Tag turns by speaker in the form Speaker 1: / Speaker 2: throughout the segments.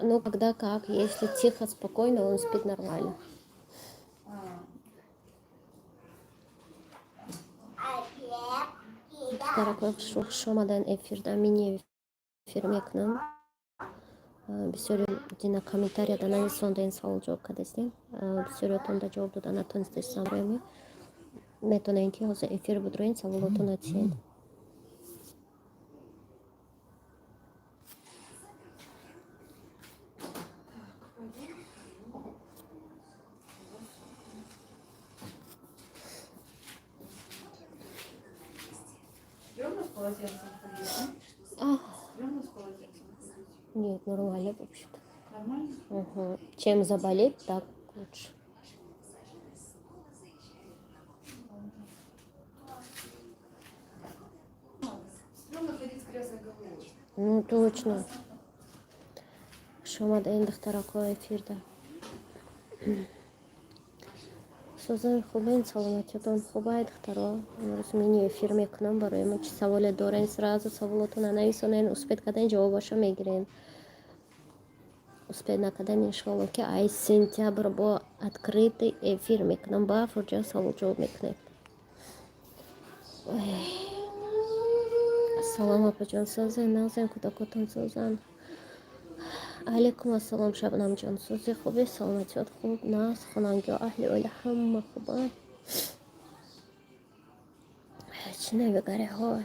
Speaker 1: Ну, когда как, если тихо, спокойно, он спит нормально. Духтаракҳои хушу хуш омадан эфирда, мини эфир мекунам. Бисёри дина комментарияда нависондаин, савол ҷавоб кардастем. Бисёриётонда ҷавоб дода натонистестам. Метавонем, ки ҳозир эфир будроен, саволотона тиҳед.
Speaker 2: Стрёмно с полотенцем ходить,
Speaker 1: А,
Speaker 2: а? Стрёмно с полотенцем ходить.
Speaker 1: Нет, нормально вообще-то.
Speaker 2: Нормально?
Speaker 1: Угу. Чем заболеть, так лучше.
Speaker 2: Стрёмно ходить с грязной головой.
Speaker 1: Ну, точно. Хуш омадаин, духтаракҳо, эфирда. Созан, хубен, саломатиятон хубай, духтаро? Имрӯз мини эфир мекунам. Барои мо чӣ саволе дорен, сразу саволотона нависонен, успеть кардан, ҷавобаша мегирем. Успеть накардан, иншоалло, ки ай сентябр бо открытый эфир мекунам, ба фурҷа савол ҷавоб мекунем. Салом, апаҷон, созен, нағзен, кӯдакотон созан? Алейкум ассалом, Шабнамҷон, сози, хуби, саломатиёт хуб, нағз, хонангиҳо, аҳли оила ҳама хубанд? Чӣ навигариҳо,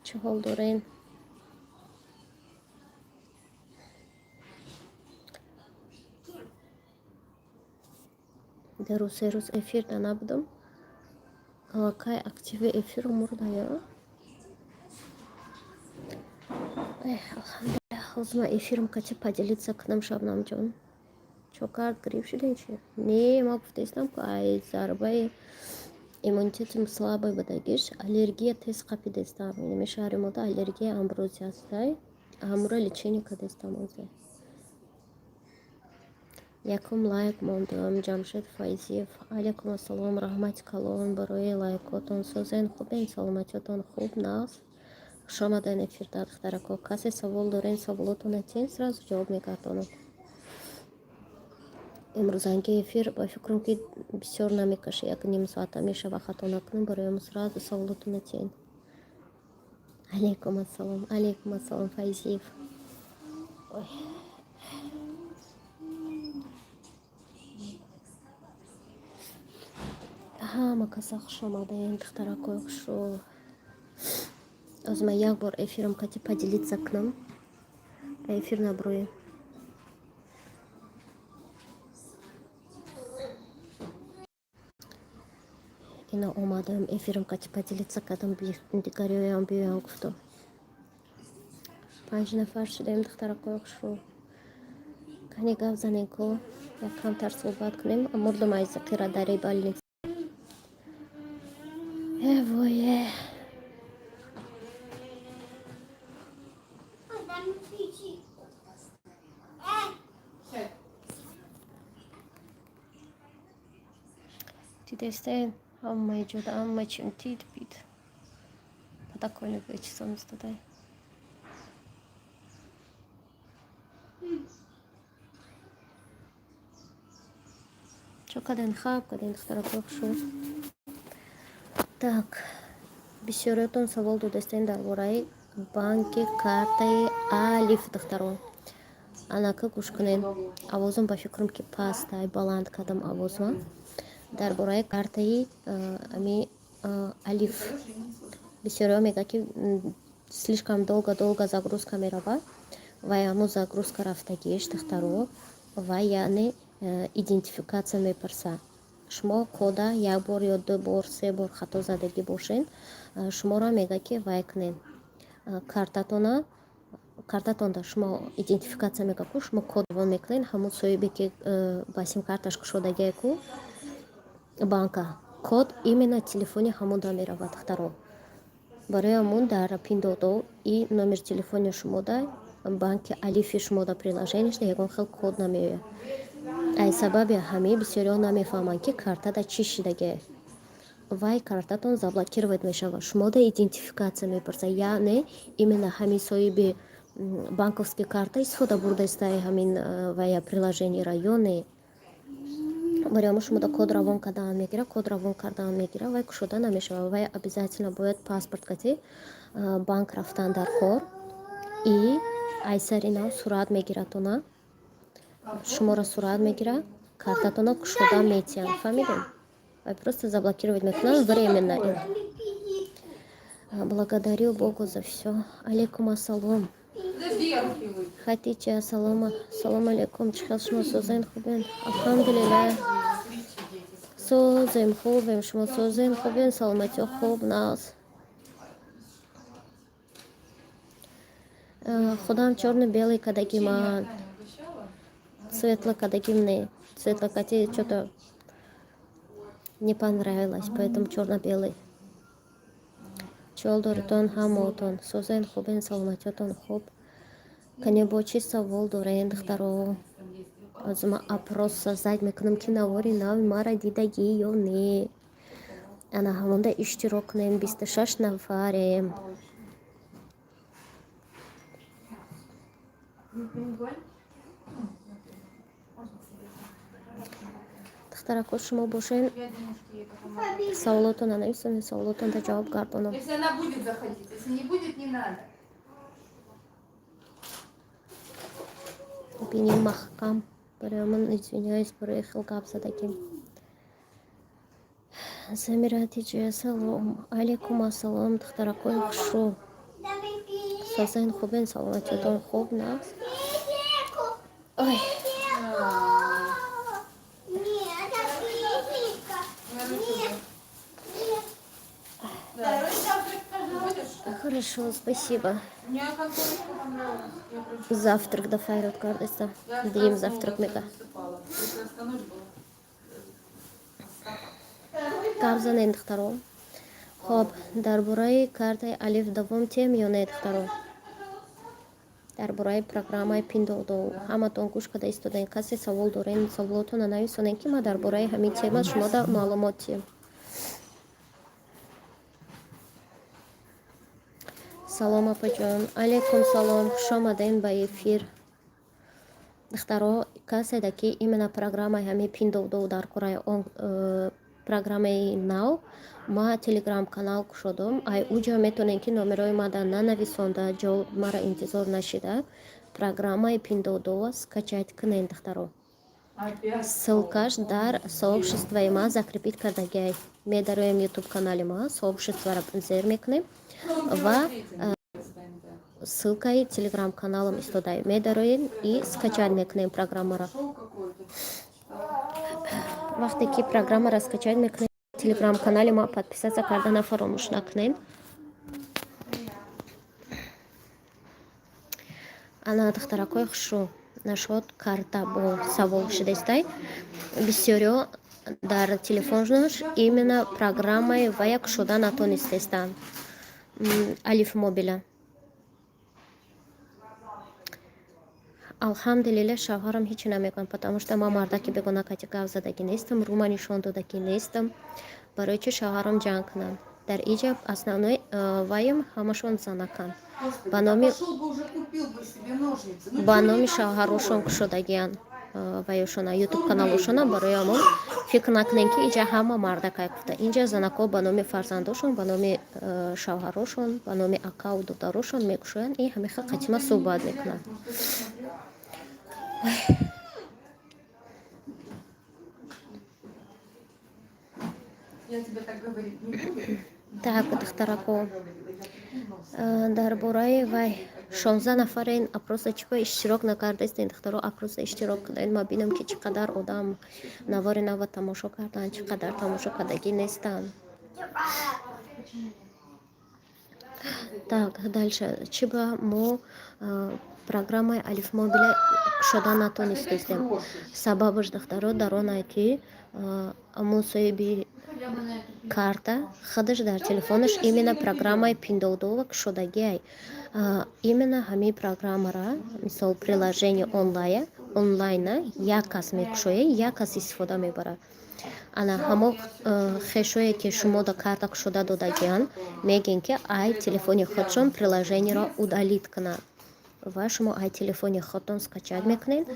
Speaker 1: чӣ ҳол дорен? Дар 3 рӯз эфирда набудам, аллакай активи эфиру мурдая. Алҳамдулиллах, ҳозир ман эфирм кача поделиться кунам. Шабнамҷон, чо кард, грипп шуден чи? Не, ма гуфтаистам, ку ай зарбаи иммунитетим слабый будагиш, аллергия тез қапидестам. Инами шаҳри мода аллергия амброзия ҳастай, ҳамура лечение кардестам. Ҳозир якум лайк мондам. Ҷамшед Файзиев, алейкум ассалом, раҳмати калон барои лайкотон. Созен, хубен, саломатиётон хуб, нағз? Хуш омадан эфирда, духтарако. Касе савол дорен, саволотона тиҳен, сразу ҷавоб мегардонам. Имрӯзанги эфир, ба фикрам, ки бисёр намекаша, як ним соата мешава, хато накунам. Барои сразу саволотона тиҳен. Алейкум ассалом, алейкум ассалом, Файзиев. Ой. Ҳама каса хуш омадаен, духтаракои хушрӯ. Ҳозир ман як бор эфирам кати поделиться кунам, эфир наброем. Ина омадам, эфирам кати поделиться кардам, дигариёям биёям гуфтам. Панҷ нафар шудаем, духтаракои хушрӯ. Кани, гап занем ку, як камтар суҳбат кунем. Мурдум аз қира дари больница. Э, вой, э.
Speaker 2: Сядь.
Speaker 1: Дидестен, ҳамаи ҷода, ҳама чим тит пит, подоконник чизон истодай. Чо карден, хаб карден, духтаракои хушрӯ? Так, бисёриётон савол додастен дар бораи банки картаи Алиф. Духтаро, анака гӯш кунед. Овозам, ба фикрам, ки пастай, баланд кардам овозма. Дар бораи картаи ами Алиф бисёриҳо мегӯяд, ки слишком долго долго загрузка меравад. Ва ҳамун загрузка рафтагиш, духтаро, ва яъне идентификатсия мепурсад. Шумо кода як бор ё ду бор, се бор хато задагӣ бошед, шуморо мегӯяд, ки вай кунед картатона. Картатонда шумо идентификатсия мегӯяд ку, шумо код вон мекунед, ҳамун соҳибе, ки ба симкарташ кушодагие ку банка, код именно телефони ҳамонда меравад. Духтаро, барои ҳамун дар Пиндодо и номер телефони шумода, банки Алифи шумода, приложениешда ягон хел код намеояд. Ай сабаби ҳамин бисёриҳо намефаҳманд, ки картада чӣ шидагие. Вай картатон заблокировать мешавад, шумода идентификатсия мепурсад, яъне именно ҳамин соҳиби Банковский карта истифода бурдаистай ҳамин вая приложениеро ё не. Барои шумо код равон кардан мегира, код равон кардан мегира, вай кушода намешавад. Вай обязательно бояд паспорт кати банк рафтан дар кор и айсари нав сурат мегиратона, шуморо сурат мегира, картатона кушода метиҳанд. Фаҳмидем? Вай просто заблокировать мекунанд временно. Благодарю Богу за все. Алейкум ассалом. Хатича, салома, салом алейкум. Чӣ хел шумо, созен, хубен? Алҳамдулиллаҳ. Созем, хубем, шумо созем, хубен, саломатиё хуб, нағз. Худам чёрно-белый кадагима, светло кадагим не. Светло кати что-то не понравилось, поэтому чёрно-белый. Чол доритон ҳамотон, созен, хубен, саломатиётон хуб. Кане бо чӣ савол дорен, духтаро? Аз ма опрос создать мекунам, ки навори нави мара дидагӣ ё не. Ана ҳамонда иштирок кунем, 26 нафарем. Духтарако, шумо бошен, саволотона нависонед, саволотонда ҷавоб гардонам.
Speaker 2: Если она будет заходить, если не будет, не надо.
Speaker 1: Бини маҳкам. Барои ман извиняюсь барои хел гап задагим. Замира Тиҷия, салом. Алейкум ассалом, духтаракои хушрӯ. Созен, хубен, саломатиётон хуб, нағз. Ой. Хорошо, спасибо. Завтрак да файрод кардеста. Дим завтрак мега. Гап занед, духтаро. Хоб, дар бораи картаи Алиф давом тем ё не, духтаро? Дар бораи программаи Пиндодо ҳаматон гӯш карда истодаен. Касе савол дорен, саволотона нависонен, ки ма дар бораи ҳамин тема шумода маълумот диҳем. Салом, апаҷон. Алейкум салом, хуш омадем ба эфир. Духтаро, каседа ки именно программаи ҳамин Пиндодо дар кораи он программаи нав, ма телеграм канал кушодам. Ай уҷа метавонед, ки номерои мада нанависонда, ҷавоб мара интизор нашида, программаи Пиндодо скачать кунед, духтаро. Ссылкаш дар сообществои ма закрепить кардагиай. Медароем ютуб канали ма, сообществора зер мекунем ва ссылкаи телеграм каналам истодай. Медароем и скачать мекунем программаро. Вақте ки программаро скачать мекунем, телеграм канали ма подписаться кардана фаромӯш накунем. Ана, духтаракои хушрӯ, нашод карта бо савол шудастай. Бисёриҳо дар телефонаш именно программаи вая кушода натонистестанд. Алиф мобила. Алҳамдулилла, шавҳарам ҳечи намекунад, потому что ман мардаки бегона кати гап задагӣ нестам, рума нишон додагӣ нестам. Барои чӣ шавҳарам ҷанг кунанд? Дар иҷа основной ваем ҳамашон занаканд. Ба номи шавҳарошон кушодагиянд ваёшона ютуб каналошона. Барои ҳамон фикр накунем, ки инҷа ҳама мардакай гуфта. Инҷа занако ба номи фарзандошон, ба номи шавҳарошон, ба номи акаву додарошон мекушоянд и ҳамин хел қатима суҳбат мекунанд. Так, духтарако, дар бораи вай 16 нафарен, опроса чӣ ба иштирок накардастен, духтаро? Опроса иштирок кунед, ма бинам, ки чӣ қадар одам навори нава тамошо карданд, чӣ қадар тамошо кардагӣ нестанд. Так, дальше. Чӣ ба мо программаи Алифмобиля кушода натонистестем? Сабабаш, духтаро, дар оне ки мо соҳиби карта худаш дар телефонаш именно программаи Пиндодова кушодагиай. Именно ҳамин программара, мисол, приложение онлайна як кас мекушояд, як кас истифода мебарад. Ана ҳамо хешое, ки шумо да карта кушода додагианд, мегӯем, ки ай телефони худшон приложениеро удалить кунанд. Ва шумо ай телефони худтон скачать мекунед.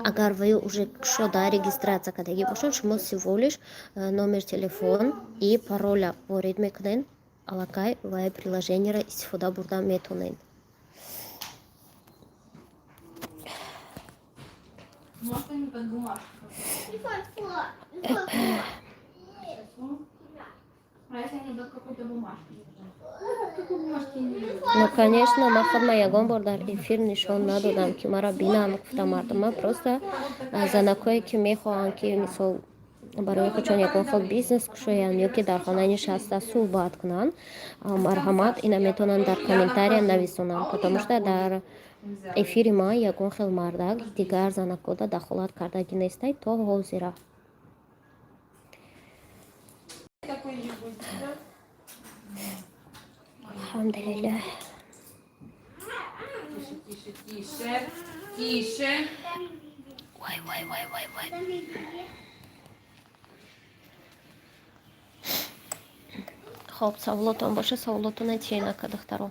Speaker 1: Агар ваю уже кушода, регистрация кардагӣ бошад, шумо всего лишь номер телефон и пароля ворид мекунед, аллакай вай приложениеро истифода бурда метавонед.
Speaker 2: Может, они под бумажку. А если они под какой-то бумажкой? Какой бумажки я не вижу.
Speaker 1: Ну, конечно, ман худма ягон бор дар эфир нишон надодам, ки маро бинам, гуфта мардума. Просто занакое, ки мехоҳанд, ки мисол барои худшон ягон хел бизнес кушоянд ё ки дар хона нишаста суҳбат кунанд, марҳамат, ина метавонанд дар комментария нависонанд, потому что дар эфири ман ягон хел мардак дигар занакода дахолат кардагӣ нестай то ҳозира.
Speaker 2: Какой-нибудь, да?
Speaker 1: Алҳамдулиллаҳ.
Speaker 2: Тише, тише, тише. Тише.
Speaker 1: Вай, вай, вай, вай, вай. Хоб, саволотон боша, саволотона тиенака, духтаро,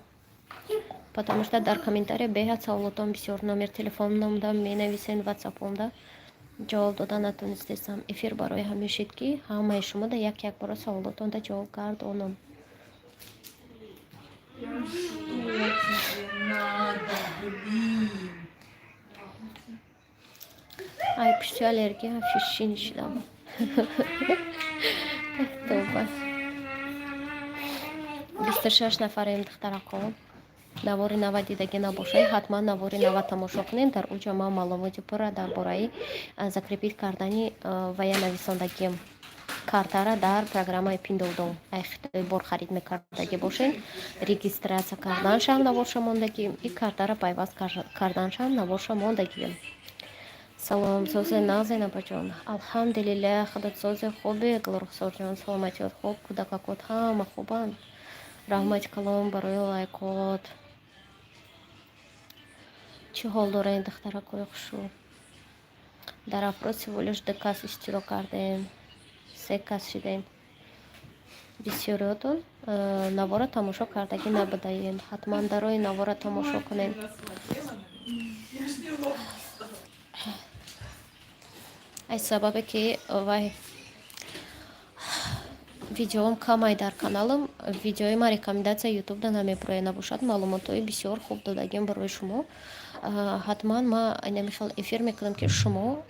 Speaker 1: потому что дар комментария беҳад саволотон бисёр, номер телефономда менависен, ватсапомда, ҷавоб дода натонистесам. Эфир барои ҳамин шид, ки ҳамаи шумо да як як бора саволотонда ҷавоб гардонам.
Speaker 2: Прям что тебе надо, блин?
Speaker 1: Ай, пушти аллергия фишин шидам. Тоба, 26 нафарем, духтарако. Навори нава дидагӣ набошед, ҳатман навори нава тамошо кунед. Дар уҷа ман маълумоти пурра дар бораи закрепить кардани вая нависондагиам, картара дар программаи Пиндоудон, ай хитои бор харид мекардагӣ бошед, регистрация карданшам наворша мондагием и картара пайваст карданшам наворша мондагием. Салом, созе, нағзе, напаҷон? Алҳамдулиллаҳ, худат созе, хубе, Гулрухсорҷон? Саломатиёт хуб, кӯдакакот ҳама хубанд? Раҳмати калом барои лайкот. Чӣ ҳол доред, духтаракои хушу? Дар опрос всего лишь ду кас иштирок кардем, се кас шидем. Бисёриётон навора тамошо кардагӣ набудаем, ҳатман дарои навора тамошо кунед.
Speaker 2: Я ж не ловко стала.
Speaker 1: Ай сабабе ки вай видеом камай дар каналам, видеои ма рекомендация ютубда намебуроя. Набошад, маълумотҳои бисёр хуб додагим барои шумо. Ҳатман ма намихел эфир мекунам, ки шумо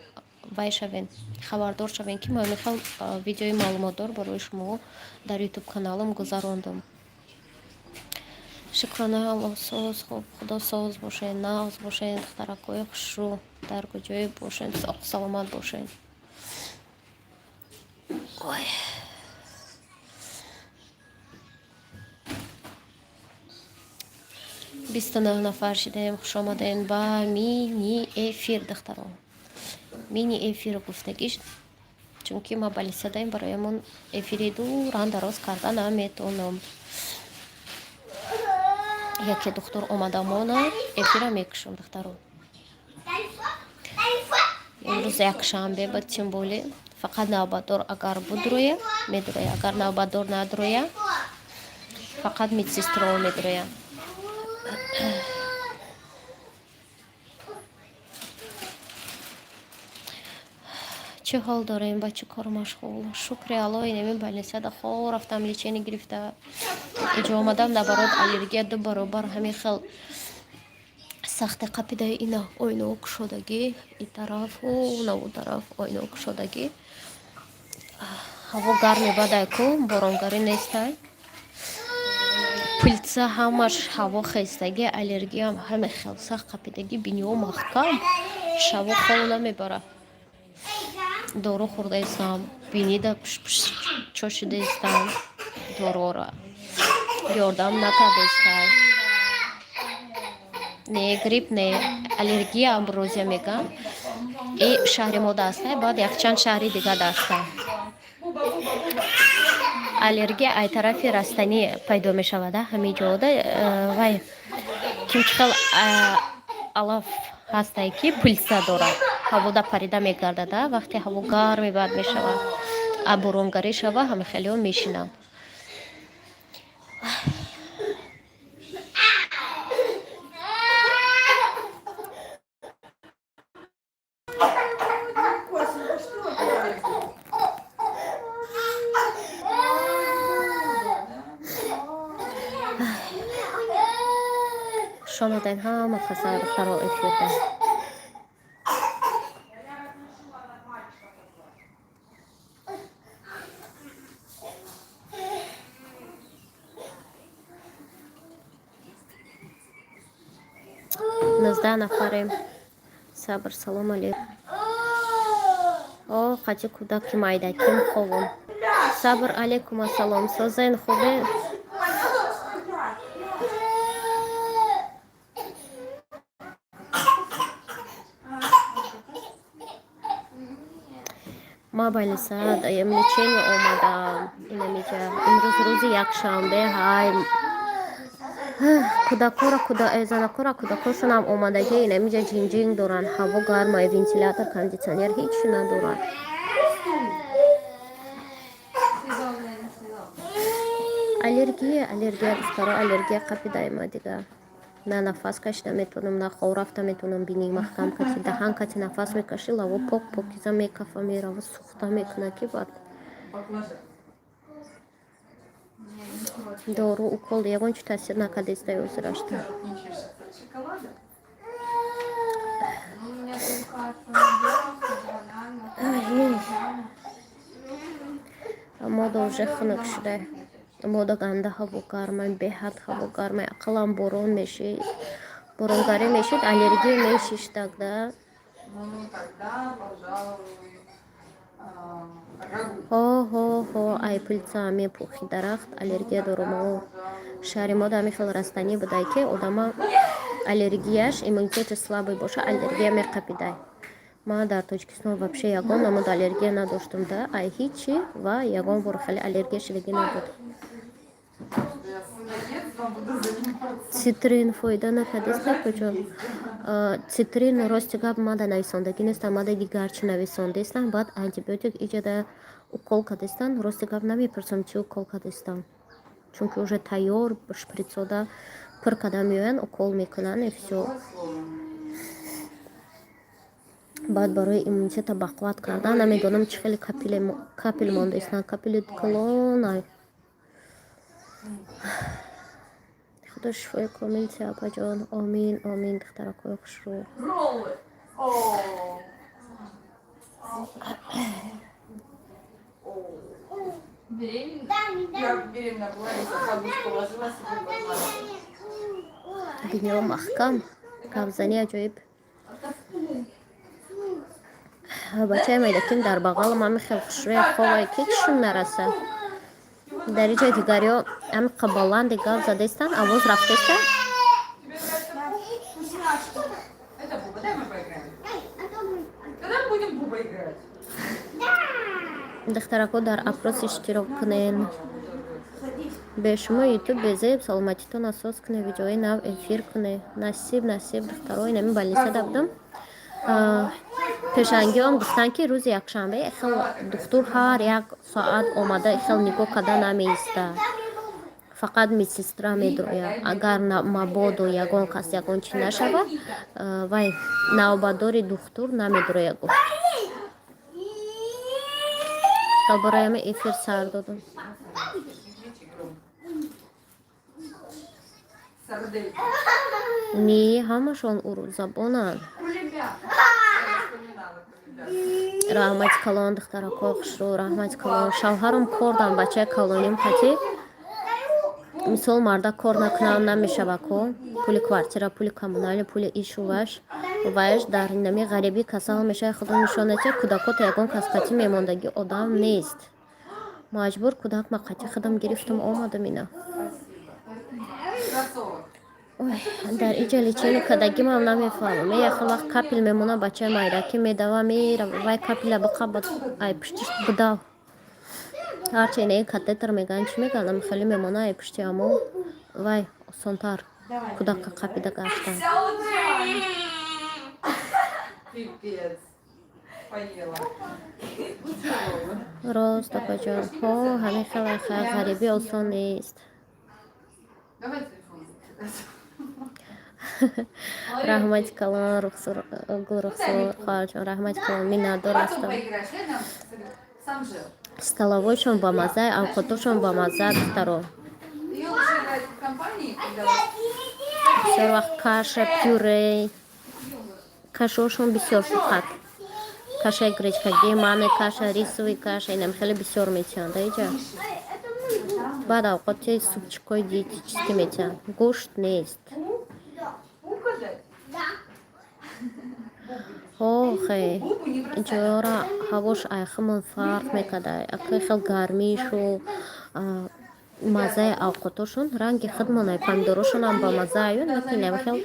Speaker 1: вай шавен, хабардор шавен, ки ма мехел видеои маълумотдор барои шумо дар ютуб каналам гузарондам. Шукронаи Аллоҳ, соз, хуб, худо соз бошед, нағз бошед, духтаракҳои хушрӯ, дар куҷое бошед, саломат бошед. Ой, 29 нафар шидаем. Хушомадем ба мини эфир, духтарон. Мини эфир гуфтагиш, чунки ма балисадаем, бароямон эфири дуран дароз карда наметонам. Яке духтур омадамона, эфира мекушам, духтарон. Имрӯз якшанбе ба, тем более фақат навбатдор агар будроя, медроя, агар навбатдор надроя, фақат медсестро медроя. Чӣ ҳол дорем, ба чӣ кор машғул? Шукри Алло, инами больницада хор рафтам, лечение гирифта иҷо омадам. Наоборот, аллергия ду баробар ҳамин хел сахте қапидаи. Ина ойно кушодагӣ и тарафу наву тараф ойно кушодагӣ. Ҳаво гарми бадай ку, боронгарӣ нестай, пыльца ҳамаш ҳаво хестагӣ, аллергиям ҳаме хел сахт қапидагӣ, биниҳо маҳкам, шаво хов намебарад. Дору хӯрдаистам, бинида пушпуш чошидаистам, дорора ёрдам накардаистам. Не грипп, не, аллергия, амброзия мегӯям. И шаҳри мо дастай, баъд якчанд шаҳри дига даста. Аллергия ай тарафи растанӣ пайдо мешавада. Ҳамин ҷода вай кимчихел алаф ҳастай, ки пыльца дорад, ҳавода парида мегардада. Вақте ҳаво гарми бад мешавад, а боронгарӣ шава, ҳамихелиҳо мешинанд. Омадед ҳама каса, духтаро, эфирда.
Speaker 2: Я разрешила на мальчика позвать.
Speaker 1: 19 нафарем. Сабр, салом алейкум. О, қати кӯдаки майдаким ховом. Сабр, алейкум ассалом. Созен, хубе? Ма балисад лечение омадам инамиҷа. Имрӯз рӯзи якшанбе. Ҳай, кӯдакора, занакора, кӯдакошонам омадагӣ, инамиҷа ҷинҷинг доранд. Ҳаво гармай, вентилятор, кондитсионер ҳеч надоранд.
Speaker 2: Съедобное, не съедобное.
Speaker 1: Аллергия, аллергия, духтаро, аллергия қапидаима дига. На нафас кашида метавонам, на хов рафта метавонам. Бинӣ маҳкам кати, даҳан кати нафас мекашӣ, лаво пок покиза мекафа, мерава, сухта мекуна, ки баъд
Speaker 2: Баклажан. Не, ничего.
Speaker 1: Дору, укол ягон чи таъсир накардеста озирашта.
Speaker 2: Не чешется от шоколада? Ну, у меня только от помидоров, от бананов, от баклажанов.
Speaker 1: Мода уже хунук шуда, мода ганда ҳаво гармай, беҳад ҳаво гармай. Ақаллан борон мешид, боронгарӣ мешид, аллергия мешиштак да.
Speaker 2: Ну, тогда, пожалуй, рагу.
Speaker 1: Ҳо, ҳо, ҳо, ай пыльца мепухи дарахт, аллергия дорум. О, шаҳри мода ҳамин хел растанӣ будай, ки одама аллергияш, иммунитети слабый боша, аллергия меқапидай. Ман дар Тоҷикистон вообще ягон намуд аллергия надоштум да, ай ҳичи, ва ягон бор хеле аллергия шидагӣ набуд.
Speaker 2: Что я сыноедством буду заниматься.
Speaker 1: Цитрин фоида накардеста куҷо? Цитрин, рости гап, мада нависондагӣ нестам, мада дигарчи нависондестам. Баъд антибиотик иҷода укол кардестан. Рости гап, намепурсам, чи укол кардестам, чунки уже тайёр шприцода пур карда меоянд, укол мекунанд и всё.
Speaker 2: Какое слово?
Speaker 1: Баъд барои иммунитета бақувват кардан, намедонам, чӣ хеле капель мондестан, капели калонай. Худо шифои комил тия, апаҷон. Омин, омин, духтаракои хушрӯ.
Speaker 2: Роллы. О. О. Беременна? Я беременна была, я подушку ложила себе под ладонь.
Speaker 1: Биниро маҳкам гапзани аҷоиб. Бачаи майдаким дар бағалам ҳами хел хушрӯя ховай, ки чишм нараса. Дар иҷои дигариҳо ҳами баланди гап задестан, овоз рафтеста.
Speaker 2: Тебе нравится вкусняшка? Это Буба, дай мы поиграем. Когда мы будем Буба играть?
Speaker 1: Духтарако, дар опрос иштирок кунен. Бе шумо ютуб безеб. Саломатитон асос куне, видеои нав эфир куне. Насиб, насиб, духтаро. Инами балисада будам. Пешангиён гуфтанд, ки рӯзи якшанбе хел духтур ҳар як соат омада хел нигоҳ карда намеиста, фақат медсестра медрояд. Агар мабодо ягон кас ягон чи нашавад, вай навбатдори духтур намедрояд, гуфт. То барои эфир сар додам.
Speaker 2: Не кричи громко. Сардельки.
Speaker 1: Не, ҳамашон урусзабонанд.
Speaker 2: Кулебяка. Я вспоминала кулебяка.
Speaker 1: Раҳмати калон, духтарако хушрӯ, раҳмати калон. Шавҳарам кор дан, бачаи калоним кати. Мисол, марда кор накунам намешава ко, пули квартира, пули коммунали, пули ишу ваш ваяш. Дар нами ғарибӣ касал мешавад, худо нишонате, кӯдакото ягон кас кати мемондагӣ одам нест. Маҷбур кӯдак ма қати худам гирифтам, омадам ина.
Speaker 2: Спасибо. Кроссовок.
Speaker 1: Ой, дар иҷа лечение кардагимам намефаҳмам. Яхел вақт капель мемона, бачаи майраки медава, мерава, вай капеля биқа, ай пуштиш бидав. Ҳарчи инаи катетер мегӯянд, чӣ мегӯянд, хеле мемона ай пушти, амо вай осонтар кӯдака қапида гаштан.
Speaker 2: Пипец. Поела. Лучше роллы.
Speaker 1: Рост, апаҷон, ҳо, ҳамин хеле ғарибӣ осон нест.
Speaker 2: Давай телефон закидать.
Speaker 1: Раҳмати калон, Гулрухсор хоҳарҷон, раҳмати калон, миннатдор
Speaker 2: Потом
Speaker 1: ҳастам.
Speaker 2: поиграешь, ладно? Сам же.
Speaker 1: Столовойшон бамаза, авқотошон бамаза, духтаро.
Speaker 2: Ее лучше играть в компании, когда вот
Speaker 1: Бисёр вақт каша, пюре, кашошон бисёр, фақат кашаи гречкагӣ, манный каша, рисовый каша, инам хеле бисёр метиҳанд иҷа. Баъд авқоти супчикҳои диетический метиҳанд, гӯшт нест.
Speaker 2: Пу дать?
Speaker 1: Охе, инҷора ҳавош айхимон фарқ мекарда, акай хел гармишу маззаи авқотошон ранги худмонай, помидорошонам ба мазза аю, лекин хел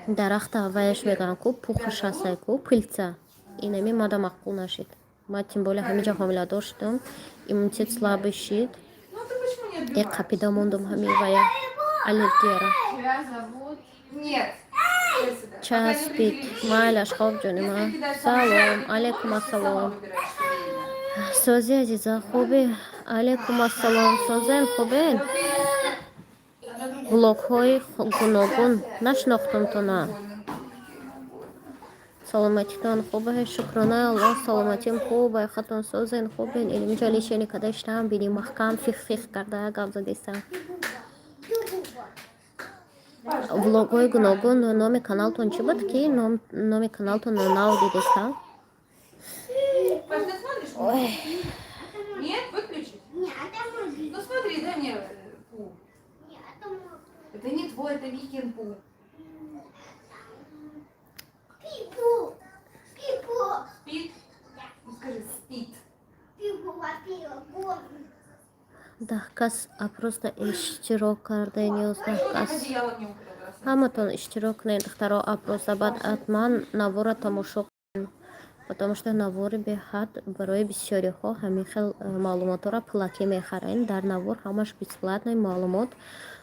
Speaker 1: дарахта ваяш мегӯянд ку, пухаш ҳастай ку, пыльца, инами мада маъқул нашид. Ма тем более ҳамиҷа ҳомиладор шудам, иммунитет слабый шид.
Speaker 2: Ну ты почему не
Speaker 1: Е
Speaker 2: отбиваешь?
Speaker 1: Қапида мондум ҳами вая аллергияра.
Speaker 2: Тебя зовут... Нет. Стой сюда.
Speaker 1: Часпид, майлаш, хоб, ҷони ман. Салом алейкум, ассалом. Сози, азиза, хубе? Алейкум ассалом, созем, хубен? Блогҳои гуногун, нашинохтумтона. Саломатитон хубе? Шукронаи Аллоҳ, саломатим хубе. Хатон созен, хубен? Илмиҷа лишени када иштаам бини маҳкам фих фих карда гап задистам. Влогҳои гуногун, номи каналтон чӣ буд, ки номи каналтон нав дидестам.
Speaker 2: Паш, ты смотришь? Нет, выключить? Ну смотри, дай мне пу. Это не твой, это Викин пу.
Speaker 3: Пипу. Пипу.
Speaker 2: Спит? Ну скажи, спит.
Speaker 3: Пипу.
Speaker 1: 10 кас опросда иштирок кардаен, 11
Speaker 2: Что ты
Speaker 1: кас.
Speaker 2: Одеяло мне укрыла?
Speaker 1: Ҳаматон иштирок кунед, духтаро, опроса, баъд ҳатман навора тамошо кунед, потому что навори беҳад барои бисёриҳо ҳамин хел маълумотҳоро пулакӣ мехарен, дар навор ҳамаш бесплатный маълумот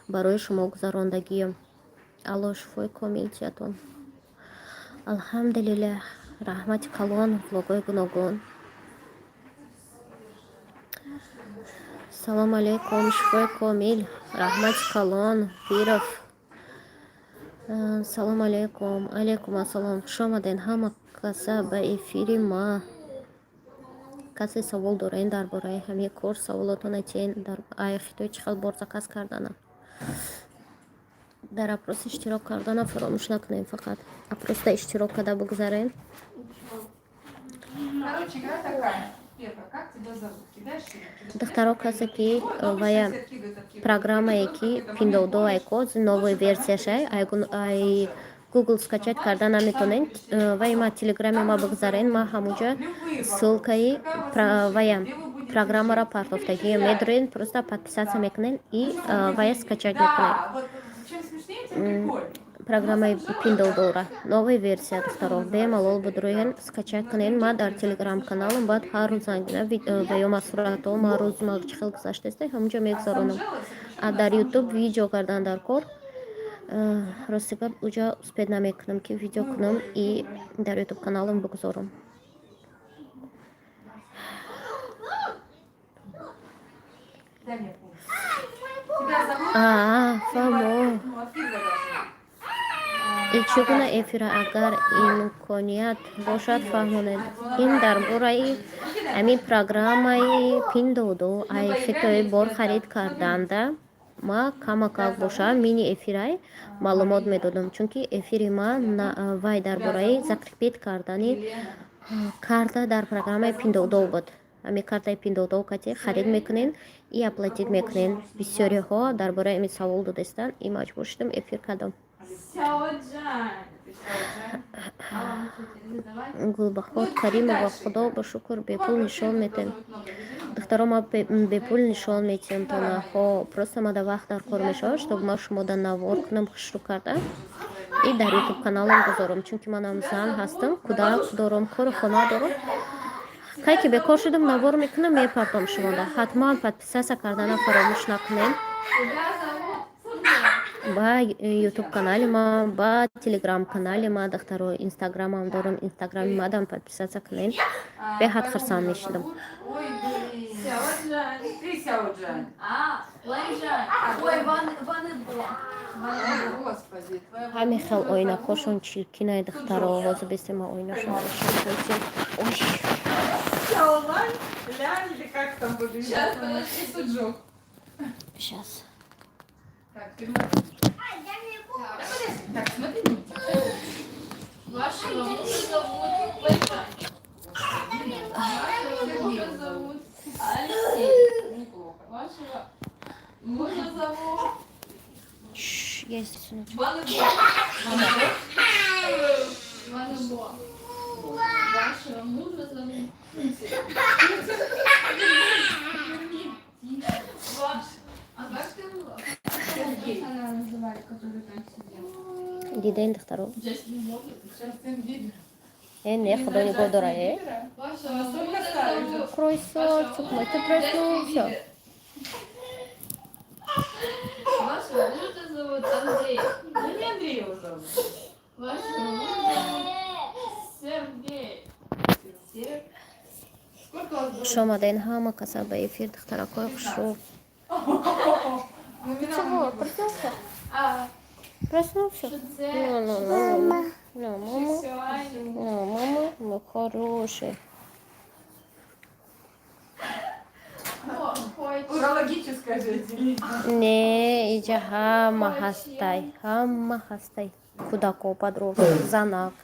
Speaker 1: барои шумо гузарондагием. Алло шифои комил тиятон. Алҳамдулиллаҳ, раҳмати калон, влогҳои гуногун. Салому алейкум, шифои комил, раҳмати калон, Пиров. Салому алейкум, алейкум ассалом, хуш омаден ҳама каса ба эфири ма. Касе савол дорен дар бораи ҳамин курс, саволотона тиен, дар ай хитои чӣ хел бор заказ кардана. Дар опрос иштирок кардана фаромӯш накунем, фақат опросда иштирок карда бигзарем.
Speaker 2: Короче, игра такая. Первое, как тебя зовут? Кидаешь имя?
Speaker 1: Духтаро, касе ки вая программае ки Пиндуодуо айко, новая версияшай, ай Google скачать карда наметонен, вай ма Телеграме ма бигзарен, ма ҳамуҷа ссылкаи вая программаро партофтагӣ, медорен, просто подписаться мекунен и вая скачать мекунен.
Speaker 2: Да, вот чем смешнее, тем прикольнее.
Speaker 1: Программаи Пиндуодуора новая версия, духтаро, бемалол будроен, скачать кунен. Ма дар Телеграм каналам баъд ҳар рӯз зангина ва ё ма суратҳо, ма рӯз ма чӣ хел гузаштаста, ҳамуҷа мегузаронам. А дар Ютуб видео кардан дар кор, рости гап, уҷа успеть намекунам, ки видео кунам и дар Ютуб каналам бигузорам.
Speaker 2: Дай мне пу. Тебя зовут?
Speaker 1: Аа, фаҳмо.
Speaker 2: Ну, а фига должна.
Speaker 1: И чӣ гуна эфира, агар имконият бошад, фаҳмонед. Ин дар бораи ҳамин программаи Пиндуодуо, ай хитои бор харид карданда ма камакак боша мини эфирай маълумот медодам, чунки эфири ма вай дар бораи закрепить кардани карта дар программаи Пиндуодуо буд. Ҳамин картаи Пиндуодуо кати харид мекунен и оплатить мекунен. Бисёриҳо дар бораи ин савол додастанд и маҷбур шудам, эфир кардам.
Speaker 4: Сяо Джан.
Speaker 2: Ты Сяо Джан?
Speaker 1: Гулбахор Каримова, худо ба шукр, бепул нишон метем. Духтаро, ма бепул нишон метиҳам тонаҳо, просто мада вақт дар кор мешавад, чтобы ма шумода навор кунам, хушрӯ карда и дар Ютуб каналам гузорам, чунки манам зан ҳастам, кӯдак дорам, кору хона дорам. Кай ки бекор шудам, навор мекунам, мепартом шумода. Ҳатман подписаться кардана фаромӯш накунем
Speaker 4: Тебя зовут Сунжа.
Speaker 1: Ба Ютуб канали ма, ба Телеграм канали ма, духтаро, Инстаграмам дорам, Инстаграми мадам подписаться кунем, беҳад хурсанд мешудам.
Speaker 2: Ой, блин.
Speaker 4: Сяо Джан.
Speaker 2: Ты Сяо Джан.
Speaker 4: А, Лэн Джан. Ой, Ван, Ван Ибо. Ван
Speaker 2: Ой,
Speaker 4: Ибо.
Speaker 2: господи, твоя
Speaker 1: Ҳамин хел оинакҳошон чиркинай, духтаро, ҳозир бесема оинашон. Ой.
Speaker 2: Сяо Лань, Лянь или как там выглядит?
Speaker 4: Сейчас, подожди.
Speaker 2: Суджук.
Speaker 1: Сейчас.
Speaker 2: Так, ты можешь.
Speaker 3: Ай, дай мне
Speaker 2: Да, подожди. Так, смотри мультик.
Speaker 4: Вашего мужа зовут Вайфай. Вашего мужа зовут Алексей.
Speaker 2: Неплохо.
Speaker 4: Вашего мужа зовут
Speaker 1: Шш, я здесь, сыночек.
Speaker 4: Ван Ван. Вашего мужа зовут Ваш. А как ты его?
Speaker 2: Сергей.
Speaker 4: Она называли, который там сидел.
Speaker 1: Диден, духтаро?
Speaker 4: Джастин Бобер.
Speaker 2: Джастин Бибер.
Speaker 1: Э, не, худо нигоҳ дора, э.
Speaker 4: Вашего
Speaker 2: Настолько
Speaker 4: мужа
Speaker 2: старый
Speaker 4: зовут
Speaker 1: Кройсочек мой, ты проснулся?
Speaker 4: Вашего мужа зовут Андрей.
Speaker 2: Ну не Андрей его зовут.
Speaker 4: Вашего мужа зовут Сергей.
Speaker 2: Сер- Сколько у вас было?
Speaker 1: Хуш омаден ҳама каса ба эфир, духтаракои хушрӯ.
Speaker 2: Ну, Милана
Speaker 1: Чего,
Speaker 2: не
Speaker 1: проснулся?
Speaker 4: А,
Speaker 1: Проснулся?
Speaker 4: Шудзе.
Speaker 1: Ну, ну, ну, ну, мама.
Speaker 4: Шисюань.
Speaker 1: Ну, мама, мой хороший.
Speaker 4: Хо- Хой.
Speaker 2: Урологическое же отделение.
Speaker 1: Не, иҷа ҳама ҳастай, ҳама ҳастай. Кӯдако, подросток, занак,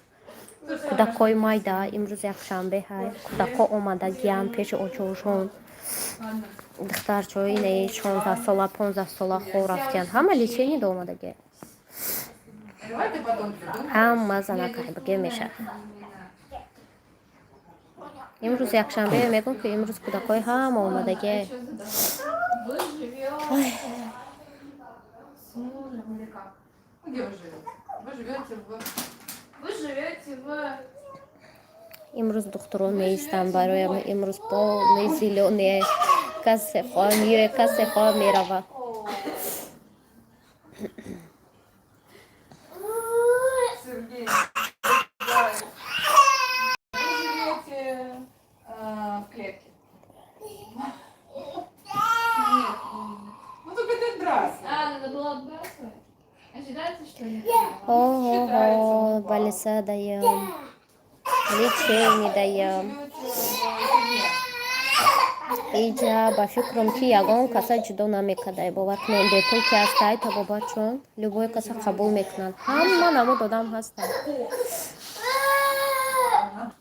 Speaker 1: кӯдакҳои майда. Имрӯз якшанбе ҳай. Кӯдакҳо омадагиян пеши очошон.
Speaker 2: Ладно.
Speaker 1: Духтарчаҳои инаи 16 сола, 15 сола хоб рафтиян. Ҳама лечение да омадагия.
Speaker 2: Давай ты потом придумаешь.
Speaker 1: Ҳама занак ҳайбаге мешавад. Имрӯз якшанбе мегӯм, ки имрӯз кӯдакҳои ҳама омадагия.
Speaker 4: А что задавать? Вы живете
Speaker 2: С мужем или как? Ну, где вы живете? Вы живете в...
Speaker 4: Вы живете в
Speaker 1: Имрӯз духтурон меистанд бароям. Имрӯз полный зелёный. Касе хоҳа меояд, касе хоҳа мерава.
Speaker 2: Сергей. Да. Вы живете в клетке.
Speaker 4: Нет.
Speaker 2: Ну только ты отбрасывай.
Speaker 4: А, надо было отбрасывать. А считается, что ли?
Speaker 1: Оҳо, балиса даям. Лечение
Speaker 2: Вы
Speaker 1: даям.
Speaker 2: живете в семье.
Speaker 1: Иҷа ба фикрам, ки ягон каса ҷудо намекардай. Бовар кунед, бепул ки ҳастай, табобатчон любой каса қабул мекунанд. Ҳама намуд одам ҳастанд.
Speaker 2: Ага.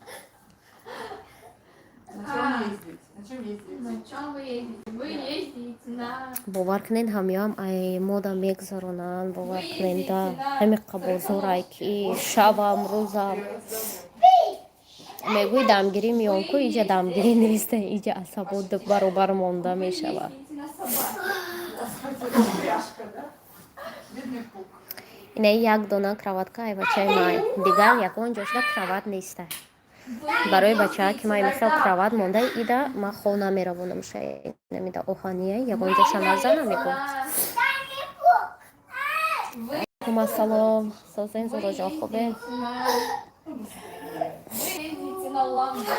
Speaker 2: На чем ездите? На чем ездите?
Speaker 4: На чем вы ездите? Вы ездите на
Speaker 1: Бовар кунед, ҳамёам ай мода мегузаронанд. Бовар кунед, да, ҳами қабозорай, ки шабам, рӯзам мегӯи дамгирӣ меом ку, иҷа дамгирӣ нест, иҷа асабот баробар монда
Speaker 4: Вы
Speaker 1: мешавад.
Speaker 4: ездите на собак.
Speaker 2: Господи, это упряжка, да? Бедный пук.
Speaker 1: Ина як дона кроватка ай бачаи май, дигар ягон ҷошда кровать неста. Барои бачаа ки май михел кровать монда, ида ман хов намеравонам ша. Намида оҳания, ягон ҷоша назана мегӯм.
Speaker 4: Вы
Speaker 1: Кума салом, созен, зуроҷон, хубе?
Speaker 4: Вы ездите на Ламбо.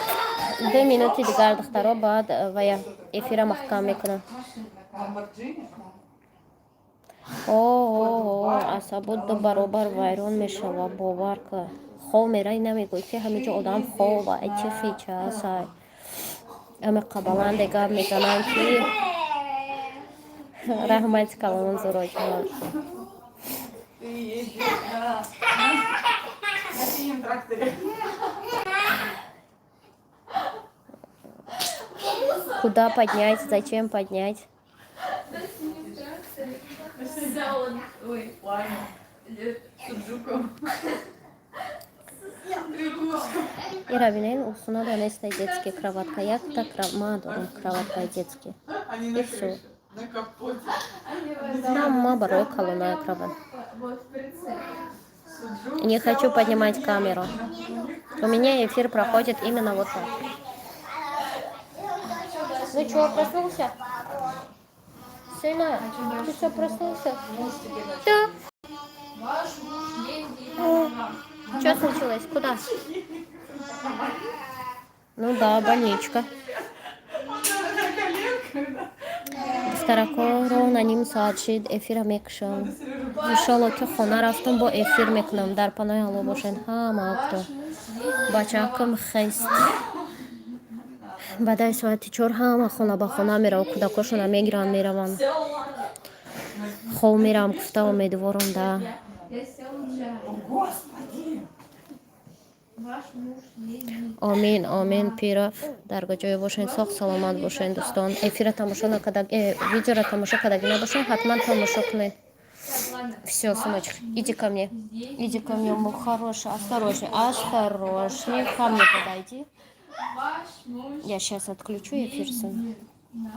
Speaker 1: 2 минути дигар, духтаро, баъд вая эфира маҳкам мекунам.
Speaker 4: Машина такая.
Speaker 2: Ламборджини?
Speaker 1: О, асабот ду баробар вайрон мешава, бовар ка. Хов мерай, намегӯй, ки ҳамиҷо одам хова, ай чи хича асай. Ами қабаланде гап мезананд, ки раҳмати калон, зуроҷон.
Speaker 2: Ты ездишь на синем тракторе.
Speaker 1: Куда поднять, зачем поднять?
Speaker 4: На синем тракторе. С Ой.
Speaker 2: Ладно. Или Суджуком. Лягушку.
Speaker 1: Ира бинен, усуна донеста детский кроватка, якта ма дорам кроватка детский.
Speaker 2: Они
Speaker 1: И
Speaker 2: на
Speaker 1: всё.
Speaker 2: крыше, на капоте.
Speaker 4: Они в этом-
Speaker 1: Ҳама барои калоная кровать.
Speaker 4: Вот в прицепе.
Speaker 2: Суджук.
Speaker 1: Не хочу поднимать камеру. У меня эфир проходит именно вот так. Ну чё, проснулся? Сына, ты что, проснулся?
Speaker 2: Муж теперь на
Speaker 1: Да.
Speaker 4: Ваш муж ездит на
Speaker 1: Что случилось? Куда? Ну да, больничка.
Speaker 2: На коленках, да?
Speaker 1: Духтарако, ровно ним соат шид, эфира мекушам. Иншолло, ки хона рафтам, бо эфир мекунам. Дар паноҳи Алло бошед ҳама акто.
Speaker 4: Ваш муж ездит
Speaker 1: Бачаакам хест. Баъдаи соати 4 ҳама хона ба хона мерава, кӯдакошона мегиранд, мераванд. Хов меравам гуфта умедворам, да.
Speaker 4: Я сел чай.
Speaker 2: О, Господи!
Speaker 4: Ваш муж ездит.
Speaker 1: Омин, омин, пира. Дар ҷое бошен, соғ саломат бошен, дӯстон. Эфира тамошо накарда, видеоро тамошо кардаги набошен, ҳатман тамошо кунед.
Speaker 4: Так, ладно.
Speaker 1: Все, сыночек, иди ко мне.
Speaker 4: Здесь
Speaker 1: Иди ко мне, мой хороший, осторожней, осторожней, ко мне подойди.
Speaker 4: Ваш муж
Speaker 1: Я сейчас отключу эфир, сын.
Speaker 4: ездит на